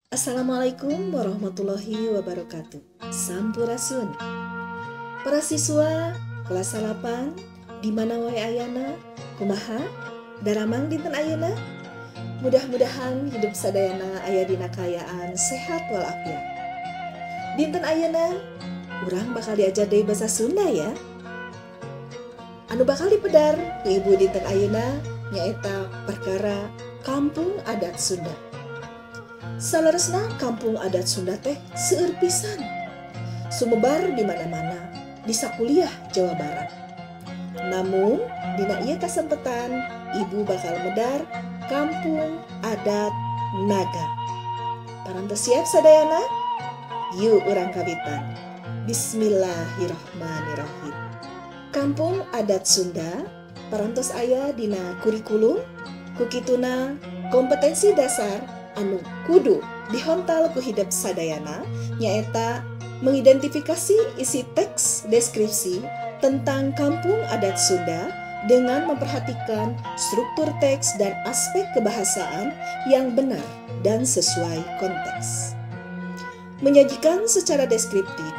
Assalamualaikum warahmatullahi wabarakatuh. Sampurasun. Para siswa kelas 8 di mana wae ayana, kumaha daramang dinten ayeuna? Mudah-mudahan hidup sadayana aya dina kaayaan sehat walafiat. Dinten ayeuna urang bakal diajar deui bahasa Sunda ya. Anu bakal dipedar ku ibu dinten ayeuna nyaeta perkara Kampung Adat Sunda. Saleresna Kampung Adat Sunda teh seueur pisan. Sumebar di mana-mana di sakuliah Jawa Barat. Namun dina ieu kasempetan ibu bakal medar Kampung Adat Naga. Parantos siap sadayana? Yuk urang kawitan. Bismillahirrahmanirrahim. Kampung Adat Sunda parantos aya dina kurikulum kukituna kompetensi dasar anu kudu dihontal ku hidep sadayana nyaeta mengidentifikasi isi teks deskripsi tentang Kampung Adat Sunda dengan memperhatikan struktur teks dan aspek kebahasaan yang benar dan sesuai konteks. Menyajikan secara deskriptif,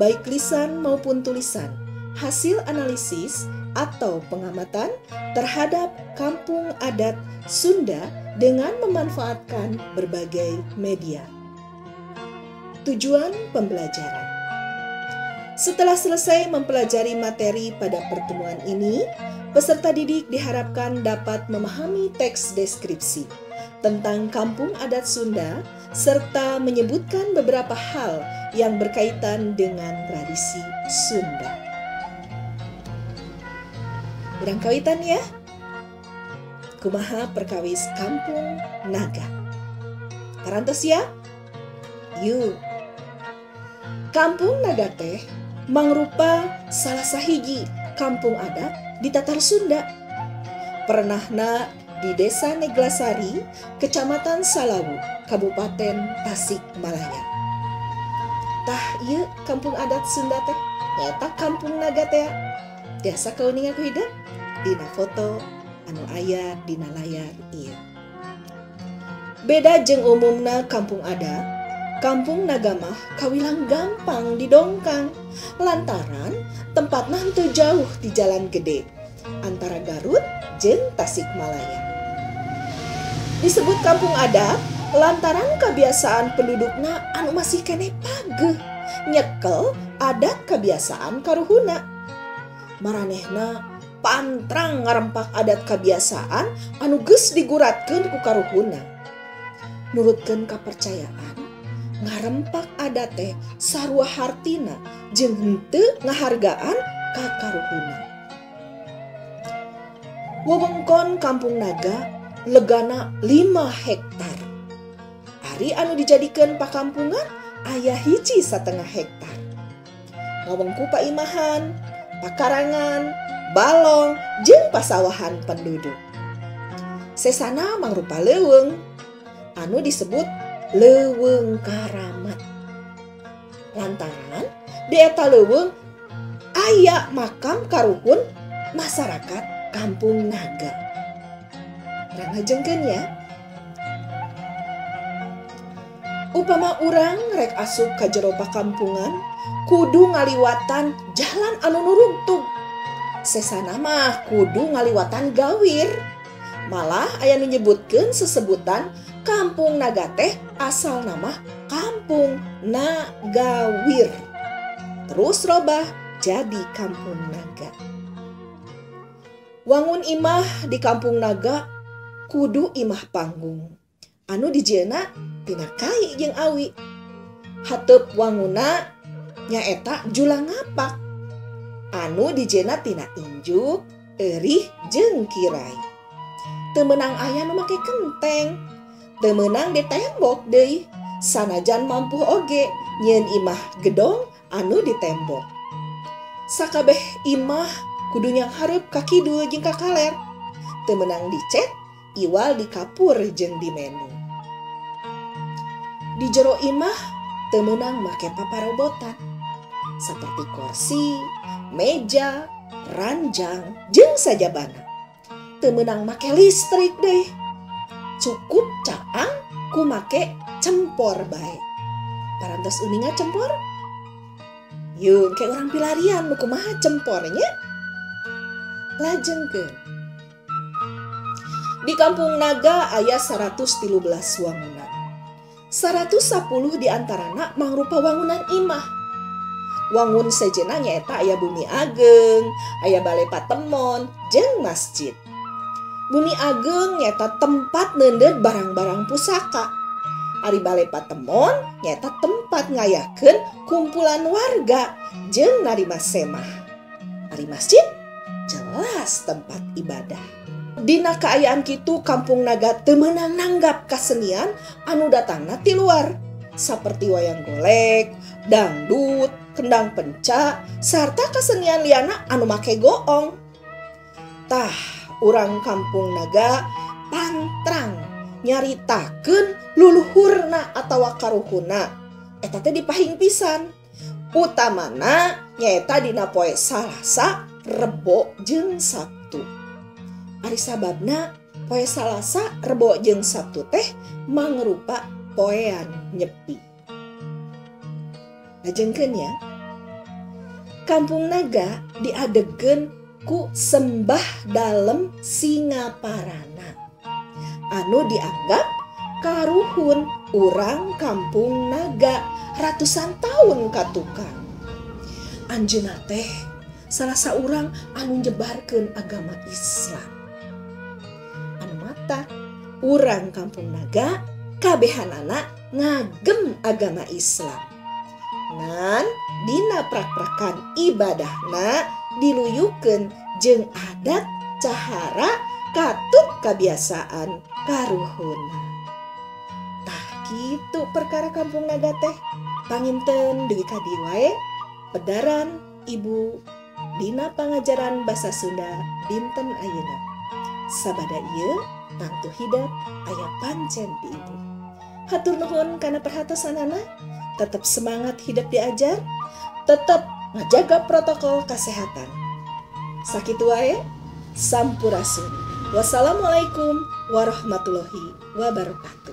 baik lisan maupun tulisan, hasil analisis atau pengamatan terhadap Kampung Adat Sunda dengan memanfaatkan berbagai media. Tujuan pembelajaran. Setelah selesai mempelajari materi pada pertemuan ini, peserta didik diharapkan dapat memahami teks deskripsi tentang Kampung Adat Sunda serta menyebutkan beberapa hal yang berkaitan dengan tradisi Sunda. Urang kawitan ya. Kumaha perkawis Kampung Naga. Parantos ya? Yuk. Kampung Naga teh mangrupa salah sahiji kampung adat di Tatar Sunda. Pernahna di Desa Neglasari, Kecamatan Salawu, Kabupaten Tasikmalaya. Tah ieu kampung adat Sunda teh nyaeta Kampung Naga teh. Tiasa kauninga ku hidep dina foto anu aya dina layar ieu. Beda jeung umumna kampung adat, Kampung Naga mah kawilang gampang didongkang lantaran tempatna henteu jauh di jalan gede antara Garut jeung Tasikmalaya. Disebut kampung adat lantaran kebiasaan pendudukna anu masih keneh pageuh nyekel adat kebiasaan karuhuna. Maranehna pantrang ngarempak adat kebiasaan anu geus diguratkeun ku karuhuna. Nurutkeun kapercayaan, ngarempak adat teh sarua hartina jeung henteu ngahargaan ka karuhuna. Wewengkon Kampung Naga legana 5 hektar. Ari anu dijadikeun pakampungan aya 1,5 hektar. Ngawengku paimahan, pakarangan, balong, jeung pasawahan penduduk. Sesana mangrupa leuweung anu disebut Leuweung Karamat. Lantaran di eta leuweung aya makam karuhun masyarakat Kampung Naga. Urang ngajengkeun ya. Upama urang rek asup ka jero pakampungan kudu ngaliwatan jalan anu nurugtug. Sesana mah kudu ngaliwatan gawir. Malah aya nu nyebutkeun sesebutan Kampung Naga teh asal nama Kampung Nagawir. Terus robah jadi Kampung Naga. Wangun imah di Kampung Naga kudu imah panggung. Anu dijieuna tina kai jeung awi. Hateup wanguna nyaeta julang ngapak. Anu dijieuna tina injuk, eurih jeung kirai. Teu meunang aya nu make kenteng. Teu meunang ditembok deui. Sanajan mampu oge nyieun imah gedong anu ditembok. Sakabeh imah kudu nyanghareup ka kidul jeung ka kaler. Teu meunang dicet, iwal dikapur jeung dimenu. Di jero imah teu meunang make paparobotan seperti kursi, meja, ranjang jeung sajabana. Teu meunang make listrik deui. Cukup caang ku make cempor bae. Parantos uninga cempor? Yuk, kayak orang pilarian nu kumaha cempornya? Lajengkeun. Di Kampung Naga aya 113 wangunan. 110 diantarana mangrupa wangunan imah. Wangun sejenna nyaeta aya bumi ageng, aya bale patemon, jeung masjid. Bumi ageng nyaeta tempat neundeut barang-barang pusaka. Ari bale patemon nyaeta tempat ngayakeun kumpulan warga jeung narima semah. Ari masjid jelas tempat ibadah. Dina kaayaan kitu Kampung Naga teu meunang nanggap kasenian anu datangna ti luar saperti wayang golek, dangdut, kendang penca, sarta kesenian liana anu make goong. Tah, urang Kampung Naga pantrang nyaritakeun luluhurna atawa karuhuna. Eta teh dipahing pisan. Utamana nyaeta dina poe Salasa, Rebo jeung Sabtu. Ari sababna poe Salasa, Rebo jeung Sabtu teh mangrupa poean nyepi. Lajengkeun ya. Kampung Naga diadegkeun ku sembah dalem Singaparana anu dianggap karuhun urang Kampung Naga ratusan tahun katukang. Anjeunna teh salah saurang anu nyebarkeun agama Islam. Anu mata urang Kampung Naga kabehanana ngagem agama Islam. Ngan dina prak-prakan ibadahna diluyukeun jeung adat cahara katut kabiasaan karuhuna. Tah kitu perkara Kampung Naga teh. Panginten dugi ka dieu wae pedaran ibu dina pangajaran basa Sunda dinten ayeuna. Sabada ieu tangtu hidep aya pancen di ibu. Hatur nuhun kana perhatosanana. Tetap semangat hidup diajar, tetap ngajaga protokol kesehatan. Sakitu wae, sampurasun. Wassalamualaikum warahmatullahi wabarakatuh.